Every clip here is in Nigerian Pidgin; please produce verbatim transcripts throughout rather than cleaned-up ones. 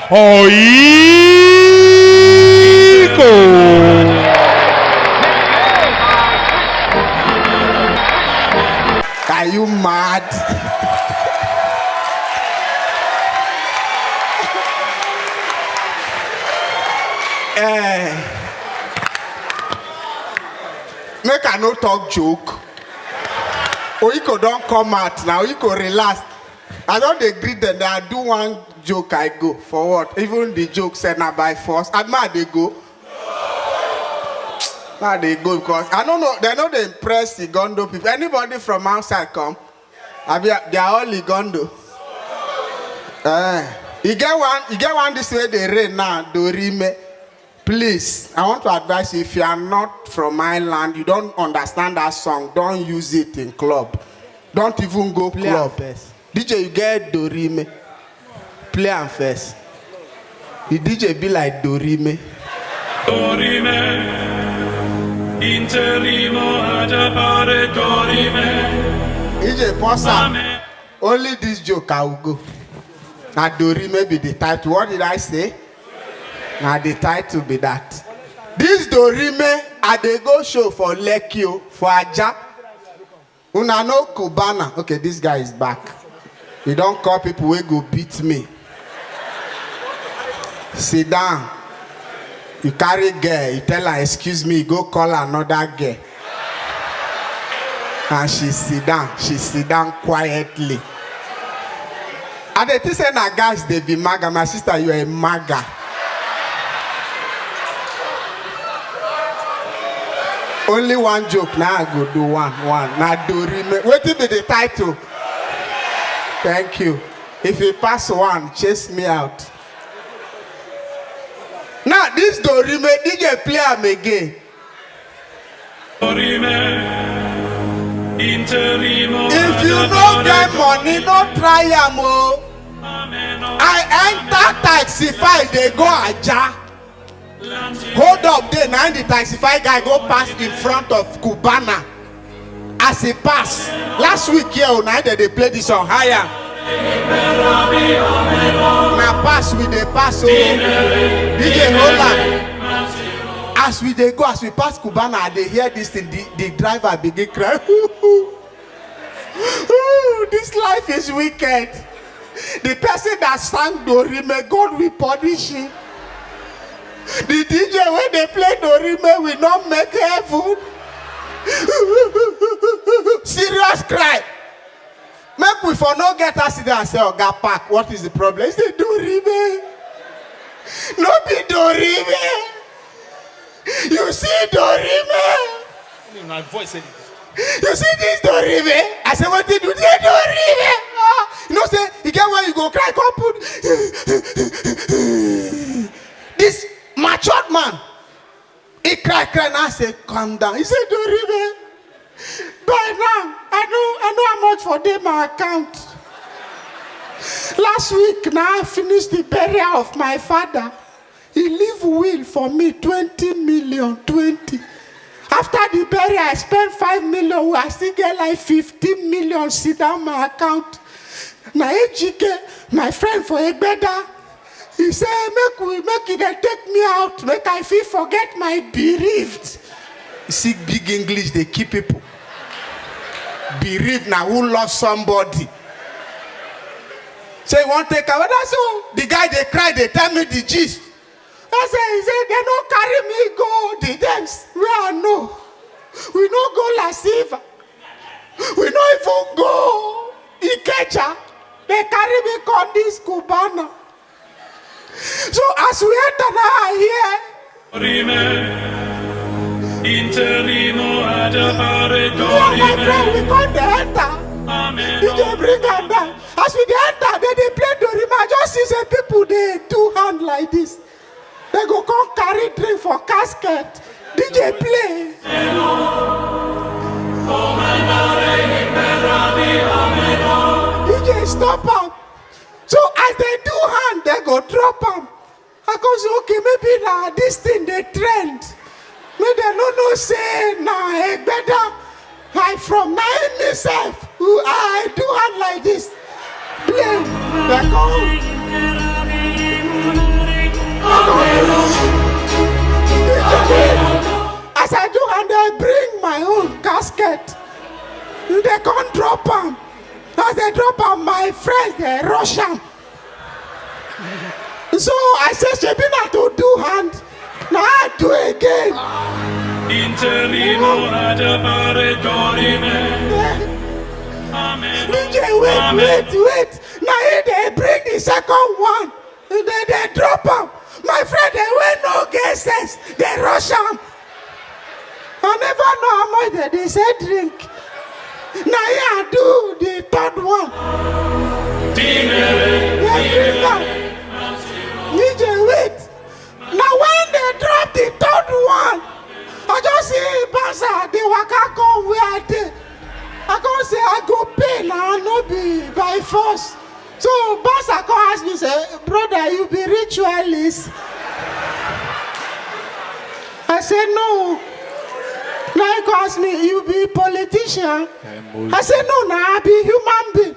Oyiko. Are you mad? Eh, make I no talk joke. Oyiko don come out now. Oyiko, relax. I don dey greet them. I do one joke, I go. For what? Even the joke said na by force. I ma dey go. Ma dey go because I don't know. They know they impress the Gondo people. Anybody from outside come? Abi, they are all Igondo. Eh, you get one. You get one this way they rain now. Dorime. Please, I want to advise you, if you are not from my land, you don't understand that song, don't use it in club. Don't even go club. Play am first. D J, you get Dorime. Play am first. The D J be like Dorime. Dorime, interimo ad appare Dorime. D J, pause am. Amen. Only this joke I will go. Na Dorime be the title. What did I say? Na the title be that. This Dorime, I dey go show for Lekki o, for Aja. Una know Cubana. Okay, this guy is back. You don't call people wey go beat me. Sit down. You carry girl, you tell her, "Excuse me," you go call another girl. And she sit down. She sit down quietly. I dey think say na guys dey be maga. My sister, you are a maga. Only one joke. Now I go do one. One. Na Dorime. Wetin be the title? Thank you. If you pass one, chase me out. Now this Dorime, D J, play am again. If you no get money, no try am o. I enter Taxify dey go Aja. Hold up there, na the Taxify guy go pass in front of Cubana. As he pass, last week here, na dem dey play this on higher. Na pass we dey pass o. D J, hold am. As we dey go, as we pass Cubana, I dey hear this thing. The, the driver begin cry. Ooh, this life is wicked. The person that sang Dorime, God will punish him. The D J wey dey play Dorime will not make heaven. Serious cry. Make we for no get accident and say, "Oga, park. What is the problem?" He say, "Dorime. No be Dorime. You see Dorime." My voice said it. "You see this Dorime?" I say, "Wetin do this Dorime?" Ah, you know say, you get where you go cry, come put. This matured man, he cry, cry, now say, "Calm down." He say, "Dorime, by now, I know, I know how much for dey my account. Last week, now I finish the burial of my father. He leave will for me, twenty million, twenty. After the burial, I spend five million. I still get like fifteen million sit down my account." Na Ejike, my friend for Egbeda, he say, "Make we, make e dey take me out, make I fit forget my bereaved." You see, big English dey kill people. Bereaved na who lost somebody. Say you wan take away. That's all. The guy dey cry, dey tell me the gist. I say, he say, "They no carry me go the dams where I know. We no go La Silva. We no even go Ikeja. They carry me come this Cubana." So as we enter now, I hear. Rime, interimo ad appare. Me and my friend, we come dey enter. Amen. D J bring am down. As we dey enter, they dey play Dorime. I just see say people dey do hand like this. They go come carry drink for casket. D J play. D J stop am. So as they do hand, they go drop am. I come say, "Okay, maybe na this thing dey trend. Make dem no know say na Egbeda I from, na him me sef. I do hand like this. Play." They come. Friends dey rush am. So I say, "Shebi na to do hand, na I do again." Interrimo ad appare dorime. DJ, wait, wait, wait. Na him dey bring the second one. Dem dey drop am. My friend dem wey no get sense, dey rush am. I never know how much dem dey sell drink. Na him I do the third one. Dem bring am. DJ, wait. Na when dem drop the third one, I just see bouncer dey waka come where I dey. I come say, "I go pay na, no be by force." So bouncer come ask me say, "Brother, you be ritualist?" I say, "No." Na him come ask me, "You be politician?" I say, "No, na I be human being."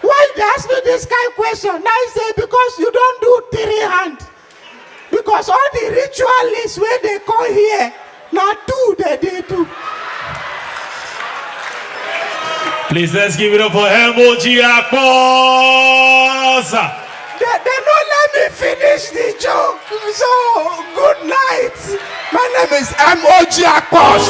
"Why you dey ask me this kind question?" Na him say, "Because you don do three hand." Because all the ritualists wey dey come here, na two dem dey do. Please, let's give it up for M O G Akpos. Dem dem no let me finish the joke. So, good night. My name is M O G Akpos.